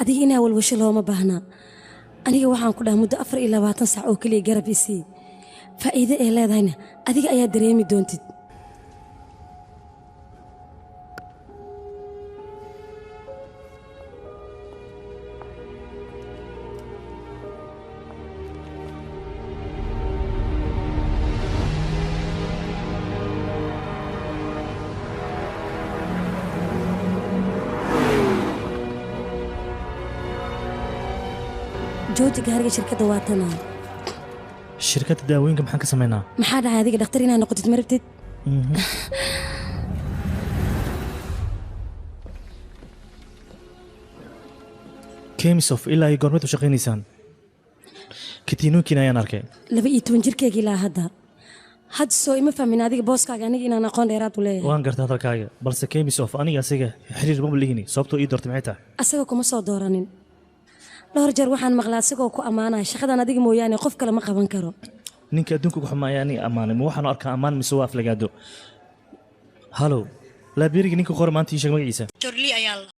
Adiga inaa walwasho looma baahnaa. Aniga waxaan ku dhaha muddo 24 saac oo keliya garab isii. Faa'iido ee leedahayna adiga ayaa dareemi doontid. Jooji gaariga shirkadda, waa tanaa. Shirkadda daawooyinka maxaan ka samaynaa? Maxaa dhacay? Adiga dhakhtar inaad noqotid ma rabtid? Chemisof, ilaa iyo goormeed u shaqaynaysaan? Katiinooyinkiina ayaan arkay. 12 jirkeyga ilaa hadda. Hadda soo ima fahmin adiga booskaaga aniga inaan aqoon dheeraad u leeyahay. Waan garta hadalkaaga, balse Chemisof aniga asiga xiriir maba lihini. Sababtoo ii doortay maxay tahay? Asaga kuma soo dooranin. Dhowr jeer waxaan maqlaa asagoo ku ammaanaya shaqadan adiga mooyaane qof kale ma qaban karo. Ninka adduunka ugu xumaa ayaa aniga ammaanay. Ma waxaan u arkaa ammaan mise waa aflagaado? Halow, laabeeriga ninka qora maanta ii sheeg magaciisa. Torli ayaa.